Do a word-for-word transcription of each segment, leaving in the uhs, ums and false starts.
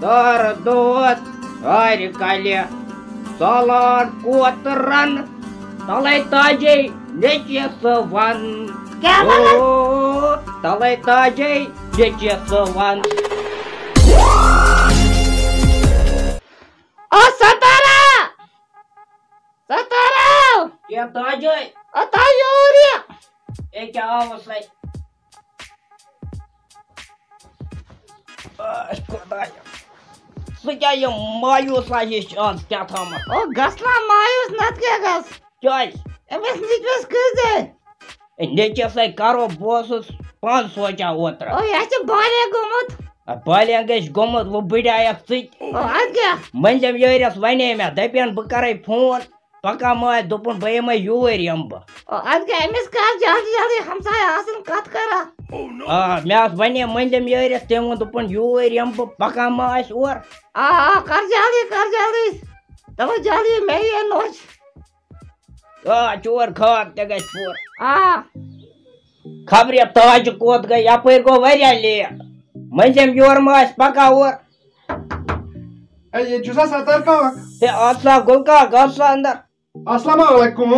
دارٕ دود آرِ کلہِ، سالان کوترن، تلے تاجے نیچوِس ون۔ کیٛاہ ونان؟ او، تلے تاجے نیچوِس ون۔ آ، ستارا! ستارا! کیٛاہ تاجے؟ آ، تاج یور یہِ۔ اے، کیٛاہ آوُس اَتہِ؟ آے خۄدایا، ژٕ کیٛاہ یہِ مایوٗسا ہِش آز کیٛاہ تھامَتھ؟ او، گژھ نا مایوٗس، نَتہٕ کیٛاہ گژھ؟ کیٛازِ؟ أمِس نیٚچوِس کٔژ دۄہ؟ ہے، نیٚچوِس ہے کَرو، بہٕ اوسُس پانہٕ سونٛچان اوترٕ۔ او، یہِ ہا چھُ بالغ گوٚمُت۔ آ، بالغ گژھِ گوٚمُت، وۄنۍ بٕڈیایَکھ ژٕ تہِ۔ او، اَدٕ کیٛاہ؟ مٔنٛزِم یٲرِس وَنے مےٚ، دَپیٚن بہٕ کَرَے فون۔ پکان ما آسہِ، دوٚپُن، "بہٕ یِمَے یوٗرۍ یِمہٕ بہٕ۔" او، اَدٕ کیٛاہ، أمِس کر جلدی جلدی، ہمسایہِ آسن کتھ کران۔ آ، مےٚ آس وَنے مٔنٛزِم یٲرِس، تٔمۍ ووٚن، دوٚپُن، "یوٗرۍ یِمہٕ بہٕ، پکان ما آسہِ اورٕ؟" آ، آ، کر جلدی، کر جلدی۔ دَپان، "جلدی، مےٚ یِیہِ نوٚچ۔" آ، چور خاب تہِ گژھِ پوٗرٕ۔ آ۔ خبرِ تاجہِ کوٚت گٔے، یپٲرۍ گوٚو واریاہ لیٹ۔ مٔنٛزِم یورٕ ما آسہِ پکان اورٕ۔ اے، ییٚتہِ چھُ سا ستار کاک؟ ہے، آ سا گُل کاک، آ سا اندر۔ السلام علیکم۔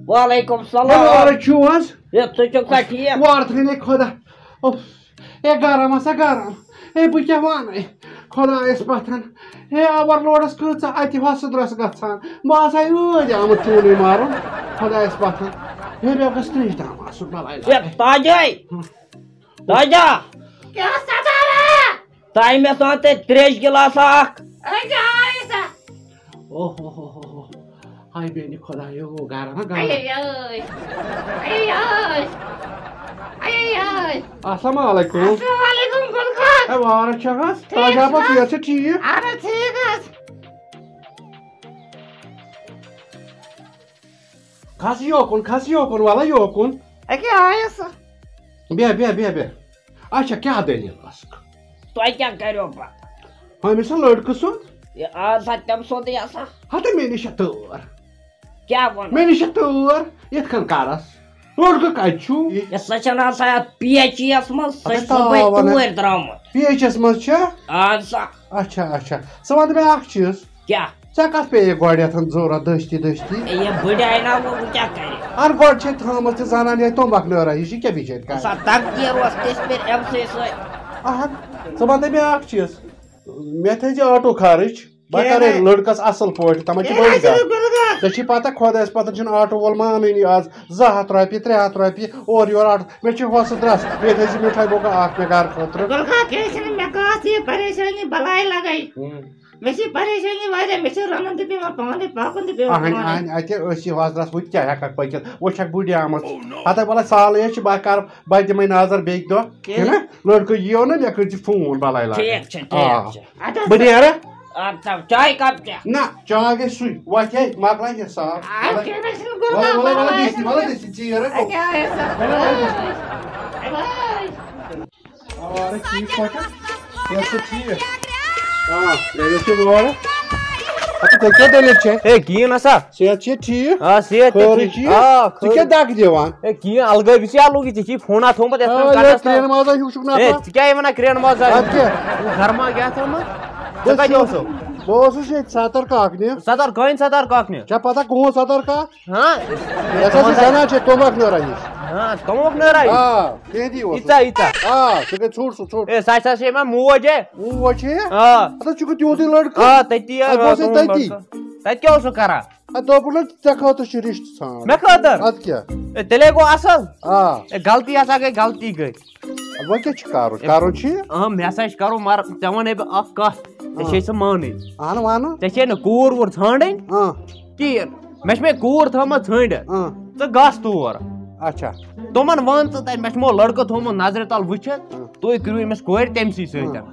وعلیکم السلام۔ ہے، وارٕ چھِو حظ؟ ہے، ژٕ چھُکھ سا ٹھیٖک؟ وارٕ تھٲینَے خۄدا۔ اُف، ہے، گرم ہسا گرم۔ ہے، بہٕ کیٛاہ وَنَے؟ خۄدایَس پَتھن۔ ہے، اوٚوَر لوڈَس کۭژاہ اَتہِ ہۄسہٕ درٛۄسہٕ گژھان۔ بہٕ آسہٕ ہا ٲدۍ آمُت چوٗنٕے مارُن۔ خۄدایَس پَتھن۔ ہے، مےٚ گژھِ ترٛیش دام آسُن بَلاے۔ ہے، لَگے۔ تاجے۔ ہُم۔ تاجا۔ کیٛاہ ستارا؟ تۄہہِ مےٚ سان تۄہہِ ترٛیش گِلاسا اکھ۔ اے جاے سا۔ اوہ، اوہ، اوہ، اوہ، اوہ۔ ہاے بیٚنہِ خۄدایو، گرم ہا گرم۔ A, A, A, A, A, A. السلام علیکم۔ السلام علیکم، گُل خان۔ اے، وارٕ چھا حظ؟ ٹھیٖک تاج احمد، چھا؟ صحت چھا ٹھیٖک؟ اہن حظ، ٹھیٖک حظ۔ کھس یوکُن، کھس یوکُن، وَلہٕ یوکُن۔ اکے آیس۔ بیٚہہ، بیٚہہ، بیٚہہ، بیٚہہ۔ اچھا، کیٛاہ دٔلیٖل ٲسٕکھ؟ تۄہہِ کیٛاہ کریو پتہٕ؟ ہُمِس سا لٔڑکہٕ سُنٛد؟ یہِ آز سا تٔمۍ سُنٛدٕے آسان۔ ہتہٕ مےٚ نِش چھےٚ تٲر۔ کیٛاہ ووٚن؟ مےٚ نِش چھےٚ تٲر، یِتھ کٔنۍ کرس۔ لٔڑکہٕ کتہِ چھُو؟ یہِ سۄ چھَنہٕ آسان یَتھ پی ایچ ای یَس منٛز، سۄ اَدٕ چھِ صُبحٲے تاوَن۔ توٗرۍ درٛامُت۔ پی ایچ ای یَس منٛز چھا؟ اَہَن سا۔ اچھا، اچھا۔ ژٕ وَن مےٚ اَکھ چیٖز۔ کیٛاہ؟ ژےٚ کَتھ پیٚیہِ گۄڈٕنٮ۪تھ ضروٗرت دٔستی دٔستی؟ اے، یہِ بٕڈیٛاے نا وۄنۍ، وۄنۍ کیٛاہ کَرِ؟ اَدٕ گۄڈٕ چھے تھٲومٕژ تہِ زنان یِہوٚے تُمبَکھ نٲرا ہِش، یہِ کیٛاہ بِچٲرۍ کَرِ؟ سا تقدیٖر اوس تِژھ پھِرِ أمۍ سٕے سۭتۍ۔ اَہَن، ژٕ وَن تہٕ مےٚ اَکھ چیٖز۔ مےٚ تھٲیزِ آٹو خرٕچ۔ بہٕ کیٛاہ کَرَے نَے؟ لٔڑکَس اَصٕل پٲٹھۍ، تَمَن چھِ کیٛاہ بٔڑۍ نَے گژھِ گژھِ۔ گُلہٕ گژھِ؟ ژےٚ چھِ پَتہ خۄدایَس پَتہٕ چھُنہٕ آٹو وول مانٲنی آز۔ زٕ ہَتھ رۄپیہِ، ترٛےٚ ہَتھ رۄپیہِ، اورٕ یورٕ آٹو۔ مےٚ چھِ ہۄسہٕ درٛس، بیٚیہِ تھٲیزِ مِٹھٲے بوکا اَکھ مےٚ گَرٕ خٲطرٕ۔ گُلہٕ گژھِ، کیٛاہ چھِنہٕ مےٚ کانٛہہ تہِ یہِ پریشٲنی بَلاے لَگَے۔ ہُم۔ مےٚ چھِ پریشٲنی واریاہ، مےٚ چھِ رَنُن تہِ پٮ۪وان پانَے، پَکُن تہِ پٮ۪وان اَہَنہِ، پانَے۔ اَہَنہِ، اَتہِ أسۍ یہِ ہۄسہٕ درٛس، ہُتہِ کیٛاہ ہٮ۪کَکھ پٔکِتھ؟ وۄنۍ چھَکھ بٕڈیمٕژ۔ پَتہٕ وَلہٕ سہلٕے حظ چھِ، بہٕ کَرٕ، بہٕ دِمَے نظر بیٚکہِ دۄہ۔ کینٛہہ۔ کِنہٕ لٔڑکہٕ یِیو نہٕ، مےٚ کٔرۍزِ فون بَلاے لَگَے۔ ٹھیٖک چھُ، ٹھیٖک آ۔ چھُ۔ اَدٕ حظ۔ بہٕ نیرٕ۔ اَدٕ سا، چاے کَپ چےٚ؟ نہ، چاے گژھِ سُے۔ وۄتھِ ہے، مۄکلاے یہِ صاف۔ اَدٕ کیٛاہ نہ چھُنہٕ گوٚو وَلہٕ، وَلہٕ، وَلہٕ، وَلہٕ، دِسی، وَلہٕ، دِسی، ژیر ہے گوٚو۔ اَدٕ کیٛاہ آسہِ؟ وَلہٕ، وَلہٕ، دِسی۔ اَوا، اَدٕ ٹھیٖک پٲٹھۍ؟ صحت چھُ ٹھیٖک؟ آ، گَرِ ٲسِو وورٕ۔ اَدٕ تُہۍ کیٛاہ دٔلیٖل چھےٚ؟ ہے، کِہیٖنۍ نہ سا۔ صحت چھےٚ ٹھیٖک؟ آ، صحت تہِ خٲرٕے ٹھیٖک۔ چھُ؟ آ، ژٕ خٲرٕے۔ کیٛاہ دَگ دِوان؟ ہے، کِہیٖنۍ، اَلگٲبی چھِ اَلُک، ژےٚ چھی فونا تھوٚومُت یَتھ آ، پٮ۪ٹھ یہِ کَنَس تام۔ کرٛینہٕ ماز ہا ہیوٗ چھُکھ نہ ہے، پَتہٕ۔ ژٕ کیٛاہ یہِ وَنان کرٛینہٕ ماز ہا؟ اَدٕ کیٛاہ؟ گرما کیٛاہ تھوٚومُت؟ ژٕ بہٕ کَتہِ چھُس، اوسُکھ؟ بہٕ اوسُس ییٚتہِ ستار کاکنہِ۔ ستار کٕہٕنۍ ستار کاکنہِ؟ ژےٚ پَتہ کٕہٕنۍ ستار کاک؟ ہاں؟ یَتھ حظ چھِ زَنان چھےٚ تُمبَکھ نٲرا ہِش۔ ہاں، تُمبَکھ نٲرا ہِش؟ آ، تِہِنٛدی اوسُس۔ ییٖژاہ، ییٖژاہ؟ آ، سُہ گٔے ژھوٚٹ سُہ ژھوٚٹ۔ ہے، سۄ چھا چھےٚ مےٚ موج ہے؟ موج چھے؟ آ۔ اَتھ حظ چھُکھ تیوٗتٕے لٔڑکہٕ۔ آ، تٔتی حظ، اَتھ اوس ہے تُمبَکھ تٔتی۔ نٲرا۔ تَتہِ کیٛاہ اوسُکھ کران؟ اَدٕ دوٚپُن حظ، ژےٚ خٲطرٕ چھُ رِشتہٕ ژھانٛڈ۔ مےٚ خٲطرٕ؟ اَدٕ کیٛاہ؟ ہے، تیٚلے گوٚو اَصٕل۔ آ۔ ہے، غلطی ہسا گٔے، غلطی گٔے۔ وۄنۍ کیٛاہ چھُ کَرُن؟ ہے، کَرُن چھُ یہِ۔ اہم، مےٚ ہسا چھُ کَرُن، مگر ژےٚ وَنے بہٕ اَکھ کَتھ، ژےٚ آ۔ چھے سۄ مانٕنۍ۔ اَہَن وَنہٕ۔ ژےٚ چھے نہٕ کوٗر ووٗر ژھانٛڈٕنۍ آ۔ کِہیٖنۍ۔ مےٚ چھِ مےٚ کوٗر تھٲومٕژ ژھٲنٛڈِتھ۔ آ۔ ژٕ گژھ تور۔ اچھا۔ تِمَن وَن ژٕ تَتہِ، مےٚ چھُ یِمو لٔڑکہٕ تھوٚومُت نظرِ تَل وٕچھِتھ، آ۔ تُہۍ کٔرِو أمِس کورِ تٔمۍ سٕے سۭتۍ۔ آ۔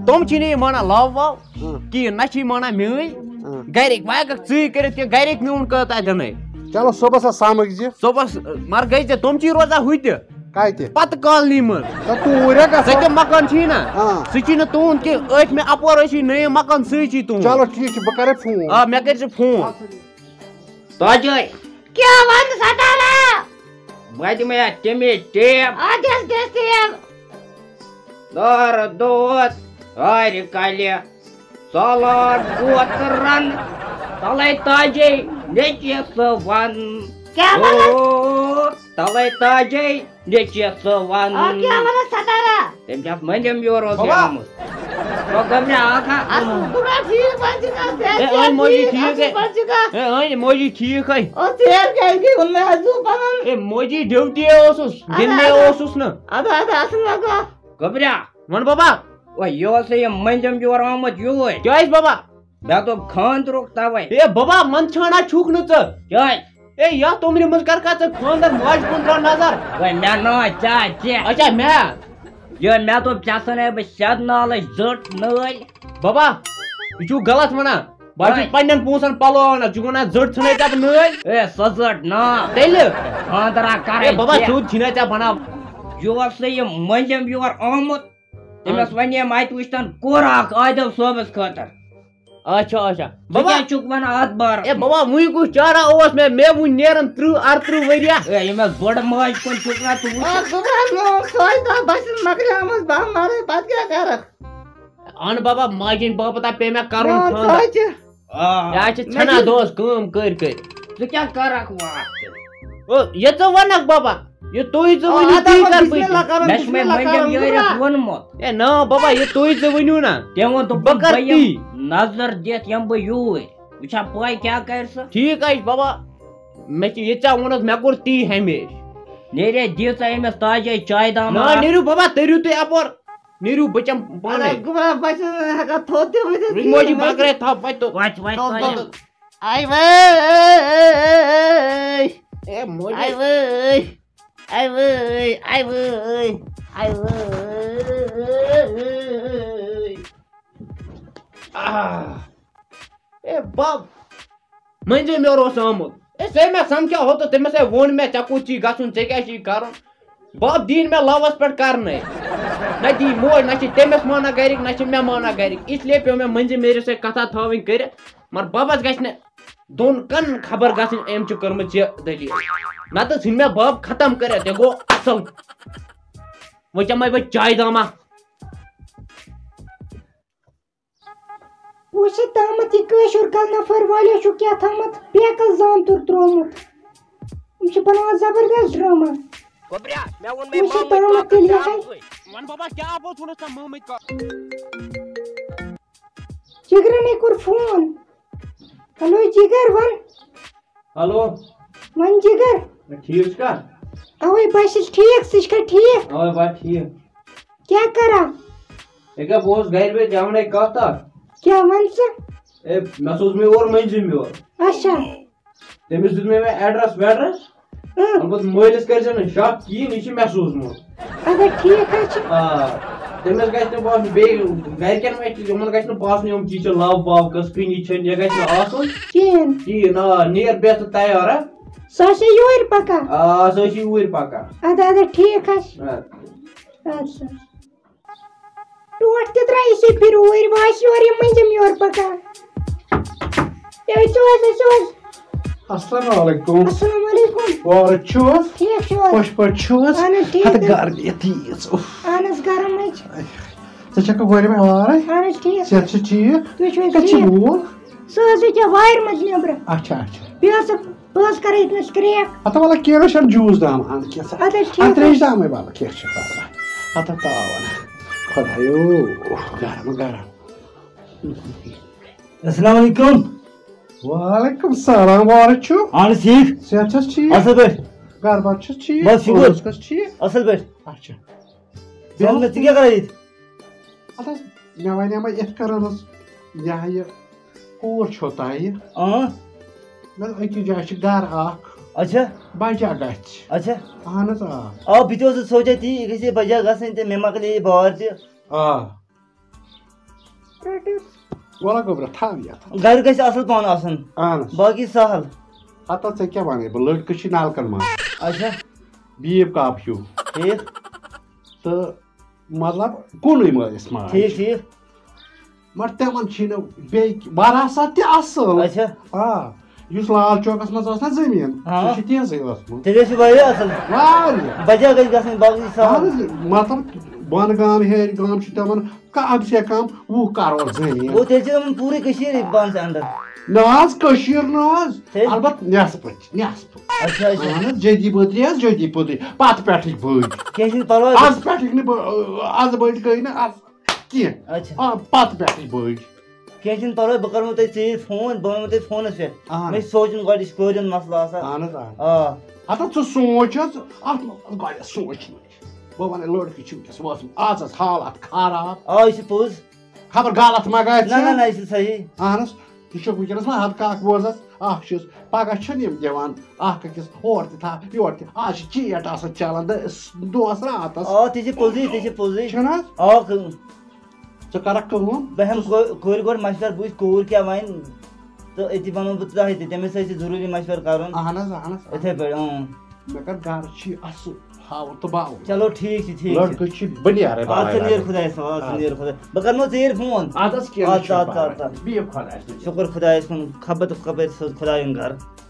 تِم چھِنہٕ یِم وَنان love وَو۔ ہاں۔ کِہیٖنۍ، نہ چھِ یِم وَنان میٲنۍ۔ ہاں۔ گَرِکۍ وۄنۍ ہٮ۪کَکھ ژٕے کٔرِتھ کینٛہہ، گَرِکۍ میون کٲتیٛاہ دِنَے؟ چلو، صُبحَس حظ سَمٕکھ زِ۔ صُبحَس، مگر گٔے ژےٚ تِم چی روزان ہُتہِ۔ کَتہِ؟ پَتہٕ کالنی منٛز۔ تہٕ توٗرۍ ہا گژھو۔ ژےٚ کیٛاہ مکان چھی نہ؟ ہاں۔ سُہ چھی نہٕ تُہُنٛد کینٛہہ، أتھۍ مےٚ اَپور ٲسی نٔیِم مکان، سُے چھی تُہُنٛد۔ چلو، ٹھیٖک چھُ، بہٕ کَرے فون۔ آ، مےٚ کٔرۍ زِ فون۔ تاجے۔ کیٛاہ وَنہٕ ستارا؟ بہٕ دِمَے اَتھ تَمے ٹیپ۔ اَدٕ حظ دِس ٹیپ۔ دارٕ دود، آرِ کَلہِ۔ سالار کوترن، تلے تاجے نیچے سُہ ون۔ کیٛاہ وَنان؟ او، تلے تاجے نیچے سُہ ون۔ آ، کیٛاہ وَنان ستارا؟ تٔمۍ چھِ اَتھ مٔنٛزِم یور اوس بابا۔ یہِ آمُت۔ تو گۄڈٕ مےٚ اکھ اکھ۔ اَصٕل پٲٹھۍ ٹھیٖک پٲٹھۍ چھُکھا؟ صحت اے، چھا أنۍ موجی ٹھیٖک؟ ٹھیٖک اَصٕل ہے۔ پٲٹھۍ چھُکھا؟ اے، أنۍ موجی ٹھیٖک ہے۔ او، ژیر کیٛازِ گٔے؟ ووٚن مےٚ اَسہِ دوٚپ پَنُن۔ اے، موجی ڈیوٹی اوسُس، اَدٕ، گِنٛدنہِ اَدٕ۔ اوسُس نہٕ۔ اَدٕ، اَدٕ، اَصٕل لگا۔ گوٚبریا۔ وَن بابا۔ وۄنۍ یہِ اوس یہِ مٔنٛزِم یور آمُت یوٗرۍ۔ کیٛازِ بابا؟ مےٚ دوٚپ خانٛدرُک تَوَے۔ اے بابا، منٛدچھان ہا چھُکھ نہٕ ژٕ۔ کیٛازِ؟ اے یَتھ عُمرِ منٛز کر کر ژٕ خانٛدر، ماجہِ کُن ترٛاو نظر۔ وۄنۍ مےٚ نا ژےٚ ژےٚ۔ اچھا مےٚ۔ یہِ مےٚ دوٚپ ژےٚ ژھٕنے بہٕ سیٚد نالٕچ زٔٹ نٲلۍ۔ بابا، یہِ چھُو غلط وَنان۔ بہٕ حظ چھُس وۄنۍ۔ پنٛنٮ۪ن پونٛسَن پَلو اَنان، ژٕ چھُکھ وَنان زٔٹ ژھٕنے ژےٚ بہٕ نٲلۍ۔ اے سۄ زٔٹ نا۔ تیٚلہِ؟ خانٛدرا کَرَے اے بابا، ژےٚ۔ سیوٚد چھِنہ ژےٚ بَناو۔ یہِ اوس سُہ یہِ مٔنٛزِم یور آمُت۔ تٔمِس اَہَن۔ وَنے أمۍ اَتہِ وٕچھتَن کوٗر اَکھ عادِل صٲبَس خٲطرٕ۔ اچھا، اچھا۔ ژٕ بابا۔ کیٛاہ چھُکھ وَنان اَتھ بارَس اے منٛز؟ بابا، وٕنۍ کُس چارہ اوس مےٚ؟ مےٚ وٕنۍ نیرَن تٕرٛہ، اَرتٕرٛہ ؤرِیہ۔ اے، ییٚمِس بٔڑ ماجہِ کُن چھُکھ نا ژٕ وٕچھان۔ آ، ژٕ وَن نہٕ، سۄے دَپ بہٕ چھَس مۄکلیمٕژ، بہٕ مَرَے، پَتہٕ کیٛاہ کَرَکھ؟ اَہَن بابا، ماجہِ ہِنٛدۍ باپَتھ آ پیٚیہِ مےٚ کَرُن میون خانٛدر۔ سۄے چھِ۔ آ۔ یہِ حظ چھِ مےٚ ژھٮ۪نان چھِ دۄہَس کٲم کٔرۍ کٔرۍ۔ ژٕ کیٛاہ کَرَکھ وۄنۍ اَتھ تہِ؟ او، یہِ ژٕ وَنَکھ بابا، یہِ تُہۍ ژٕ آ، ؤنِو اَدٕ تی وۄنۍ کَرٕ بہٕ بسم تہِ۔ اللہ کَرُن، مےٚ چھُ بسم مےٚ اللہ مٔنٛزِم کَرُن، یٲرِتھ بابا۔ ووٚنمُت۔ اے نا بابا، یہِ تُہۍ ژٕ ؤنِو نا۔ تٔمۍ ووٚن، دوٚپُن، بہٕ کَرٕ بہٕ یِمہٕ تی۔ نظر دِتھ یِمہٕ بہٕ یوٗرۍ۔ وٕچھا پَے کیٛاہ کَرِ سُہ؟ ٹھیٖک حظ چھِ بابا، مےٚ چھِ یہِ ژےٚ ووٚنُتھ، مےٚ کوٚر تی ہمیشہِ۔ نیرے دِ ژٕ أمِس تاجے چایہِ دام نا، اَکھ۔ نیٖرِو بابا، تٔرِو تُہۍ اَپور۔ نیٖرِو، بہٕ چَمہٕ پانَے۔ اَدٕ گوٚبرا، بہٕ چھُس نہٕ ہٮ۪کان تھوٚد تہِ ؤتھِتھ رُکۍ کِہیٖنۍ موجی مےٚ۔ بکرے تھاو پتہٕ تو۔ وَتھ، وَتھ، تھوٚد، وَتھ۔ تھوٚد۔ آے وٲے، اے موجی۔ آے وٲے، آے وٲے، آے وٲے، آے وٲے۔ آہ۔ اے بب، مٔنٛزِم یورٕ اوس آمُت۔ اے، سُہ ہے مےٚ سمکھیو ہوٚتَتھ، تٔمِس ہے ووٚن مےٚ، "ژےٚ کوٚت چھی گژھُن، ژےٚ کیٛاہ چھی کرُن؟" بب دِیِن مےٚ لَوَس پٮ۪ٹھ کرنَے۔ نہ دی موج، نہ چھِ تٔمِس مانان گرِکۍ، نہ چھِ مےٚ مانان گرِکۍ۔ اس لیے پیوٚو مےٚ مٔنٛزِم میٖرِس سۭتۍ کَتھا تھاوٕنۍ کٔرِتھ۔ مگر بَبَس گژھِ نہٕ دۄن کَنَن خبر گژھٕنۍ، أمۍ چھِ کٔرمٕژ یہِ دٔلیٖل۔ نَتہٕ ژھٕنہِ مےٚ بَب ختم کٔرِتھ، یہِ گوٚو اَصٕل۔ وۄنۍ چَمَے بہٕ چایہِ دامہ۔ وٕچھ تامَتھ یہِ کٲشُر کَل نفر والٮ۪و چھُ کیٛاہ تھامَتھ بیکَل زانتُر ترٛوومُت۔ یِم چھِ بَناوان زبردست ڈرامہ۔ گوٚبریا، مےٚ ووٚن مےٚ وٕچھ محمد تامَتھ کاکَس تیٚلہِ کیٛاہ یِہوٚے۔ وَن بابا، کیٛاہ آو پوٚت ووٚنُتھ ژےٚ محمد کاک؟ جِگرَنے کوٚر فون۔ ہیلو جِگر وَن۔ ہیلو۔ وَن جِگر۔ ٹھیٖک چھُکھا؟ اَوَے بہٕ چھَس ٹھیٖک، ژٕ چھُکھا ٹھیٖک؟ اَوَے بہٕ ٹھیٖک۔ کیٛاہ کَران؟ ییٚکیٛاہ بہٕ اوسُس گَرِ بِہِتھ، ژےٚ وَنے کَتھ اَکھ۔ کیٛاہ وَن ژٕ؟ اے، مےٚ سوٗز مےٚ اورٕ مٔنٛزِم یور۔ اچھا۔ تٔمِس دیُت مےٚ مےٚ ایڈرَس ویڈرَس۔ اۭں۔ البتہ مٲلِس کٔرۍ زِ نہٕ شک کِہیٖنۍ، یہِ چھُ مےٚ سوٗزمُت۔ اچھا، ٹھیٖک حظ چھُ۔ آ، تٔمِس گژھِ نہٕ باسُن، بیٚیہِ گرِکٮ۪ن وَتہِ، یِمَن گژھِ نہٕ باسُن، یِم چیٖز چھِ love وَو قٕصہٕ کُنی چھِنہٕ، یہِ گژھِ نہٕ آسُن۔ کِہیٖنۍ۔ کِہیٖنۍ، آ، نیر بیٚہہ ژٕ تیار، ہا؟ سُہ حظ چھِ یوٗرۍ پَکان۔ آ، سُہ حظ چھِ یوٗرۍ پَکان۔ اَدٕ، اَدٕ، ٹھیٖک حظ چھُ۔ اَدٕ۔ اَدٕ سا۔ ٹوٹھ تہِ درٛایہِ سُہ پھِرِ اوٗرۍ، وۄنۍ آسہِ یورٕ یِم مٔنٛزِم یورٕ پَکان۔ ہے، سوز، ہے، سوز۔ السلام علیکم۔ السلام علیکم۔ وارٕ چھِو حظ؟ ٹھیٖک چھِو حظ؟ خۄش پٲٹھۍ چھِو حظ؟ اَہَن حظ، ٹھیٖک ہَتہٕ حظ۔ گرمی تیٖژ، اُف۔ اَہَن حظ، گرم حظ چھِ۔ ژٕ چھَکھ گۄڈٕ مےٚ وارَے؟ اَہَن حظ، ٹھیٖک۔ صحت چھِ ٹھیٖک؟ تُہۍ چھِو حظ کَتہِ چھِ ٹھیٖک؟ وول؟ سُہ حظ ییٚکیٛاہ وارِ منٛز نیٚبرٕ۔ اچھا، اچھا۔ بیٚیہِ ٲس بہٕ حظ کرٕ ییٚتہِ نَس کرٛیک۔ ہتا وَلہٕ کینٛہہ نہٕ چھُنہٕ، جوٗس دام اَن کینٛہہ ژٕ۔ اَدٕ حظ ٹھیٖک اَتھ ترٛیش حظ۔ دامٕے وَلہٕ کینٛہہ چھُنہٕ پَرواے۔ ہتا تاو اَن۔ خۄدایو، گرم گرم۔ السلام علیکم۔ وعلیکم السلام، وارٕ چھُو؟ اَہَن حظ ٹھیٖک۔ صحت چھَس ٹھیٖک؟ اَصٕل پٲٹھۍ۔ گرٕ بار چھُس ٹھیٖک؟ بَس شُکُر۔ پانَس چھَس ٹھیٖک؟ اَصٕل پٲٹھۍ۔ اچھا۔ ژٕ وَن مےٚ، ژٕ کیٛاہ کران ییٚتہِ؟ اَدٕ حظ، مےٚ وَنیٛاما یِتھ کٔنۍ حظ، یہِ ہا یہِ کوٗر چھو تۄہہِ؟ اۭں۔ مےٚ دوٚپ، أکِس جایہِ چھِ گَرٕ اَکھ۔ اچھا۔ بَجا گژھِ۔ اچھا۔ اَہَن حظ، آ۔ آ، بہٕ تہِ اوسُس سونٛچان تی، یہِ گژھِ ہے بَجا گژھٕنۍ تہٕ مےٚ مۄکلہِ یہِ بار تہِ۔ آ۔ وَلہٕ گوٚبرا، تھاو یَتھ۔ گَرِ گژھِ اَصٕل پَہَن آسُن۔ اَہَن حظ۔ باقٕے سَہَل۔ ہَتہٕ ژےٚ کیٛاہ وَنَے بہٕ، لٔڑکہٕ چھِ نَلکَن منٛز۔ اچھا۔ بیٖب کاپہٕ ہیوٗ۔ ٹھیٖک۔ تہٕ مطلب، کُنُے مٲلِس ماجہِ۔ ٹھیٖک، ٹھیٖک۔ مگر تِمن چھِنہٕ بیٚیہِ وراثت تہِ اصٕل۔ اچھا۔ آ، یُس لال چوکس منٛز ٲس نا زٔمیٖن، آ۔ سُہ چھُ تِہنٛزٕے ٲسمٕژ۔ تیٚلہِ ٲسِو واریاہ اصٕل۔ واریاہ۔ بجا گژھِ گژھٕنۍ باقٕے سہل۔ اہن حظ، مطلب، بۄنہٕ گام ہیٚرِ گام چھُ تِمن کم سے کم وُہ کرور زٔمیٖن۔ گوٚو تیٚلہِ چھِ تِمن پوٗرٕ کٔشیٖر ییٚتہِ پانس اندر۔ نہ حظ، کٔشیٖر نہ حظ، تیٚلہِ؟ البتہ نٮ۪صفٕچ، نٮ۪صفہٕ۔ اچھا اچھا۔ اہن حظ، جدی بٲتری حظ، جدی پٲتری، پتہٕ پٮ۪ٹھٕچ بٔڑۍ۔ کینٛہہ چھُنہٕ پرواے۔ از پٮ۪ٹھٕکۍ نہٕ بٔ-، از بٔڑۍ گٔے نہٕ از کینٛہہ۔ اچھا۔ آ، پتہٕ پٮ۪ٹھٕچ بٔڑۍ۔ کینٛہہ چھُنہٕ پرواے، بہٕ کرمو تۄہہِ ژیٖرۍ فون، بہٕ ونمو تۄہہِ فونس پٮ۪ٹھ۔ اہن۔ مےٚ چھُ سونٛچُن گۄڈٕ، یہِ چھُ کورِ ہُنٛد مسلہٕ آسان۔ اہن حظ، اہن۔ آ۔ ہتا ژٕ سونٛچ حظ، اتھ منٛز گۄڈٕ سونٛچ۔ بہٕ ونہٕ لڑکہٕ چھُ وٕنکیٚس وٲژمٕژ، از حظ حالات خراب۔ آ، یہِ چھُ پوٚز۔ خبر غلط ما گژھِ۔ نہ نہ نہ، یہِ چھُ صحیح۔ اہن حظ، یہِ چھُ وٕنکیٚنس نہ حد کاک بوز حظ، اکھ چھُس پگاہ چھِنہٕ یِم دِوان اکھ أکِس ہور تہِ تھاو یور تہِ، از چھِ چیٹ آسان چلان دۄہس راتس۔ آ، تہِ چھِ پوٚزٕے، تہِ چھِ پوٚزٕے۔ چھُنہٕ حظ؟ آ، کٲ-، ژٕ کرکھ کٲم۔ بہٕ ہٮ۪مہٕ کورِ، کورِ گۄڈٕ مشورٕ، بہٕ وٕچھٕ کوٗر کیٛاہ وَنہِ، تہٕ أتی وَنو بہٕ تۄہہِ تہِ، تٔمِس سۭتۍ چھِ ضروٗری مشورٕ کَرُن۔ اہن حظ، اہن حظ۔ یِتھَے پٲٹھۍ، اۭں۔ مےٚ کر گرٕ چھِ اصٕل ہاوُن تہٕ باوُن۔ چلو ٹھیٖک چھُ، ٹھیٖک چھُ۔ لڑکہٕ چھِ بہٕ نیرے اَدٕ سا نیر خۄدایَس حوالہٕ، اَدٕ سا نیر خۄدایَس۔ بہٕ کَرمو ژیٖرۍ فون۔ اَدٕ حظ کینٛہہ اَدٕ سا، چھُنہٕ اَدٕ سا، اَدٕ سا۔ پرواے۔ بِہِو خۄدایَس حوالہٕ۔ شُکُر خۄدایَس کُن، خبر تہٕ خبر سوز خۄدایَن گَرٕ۔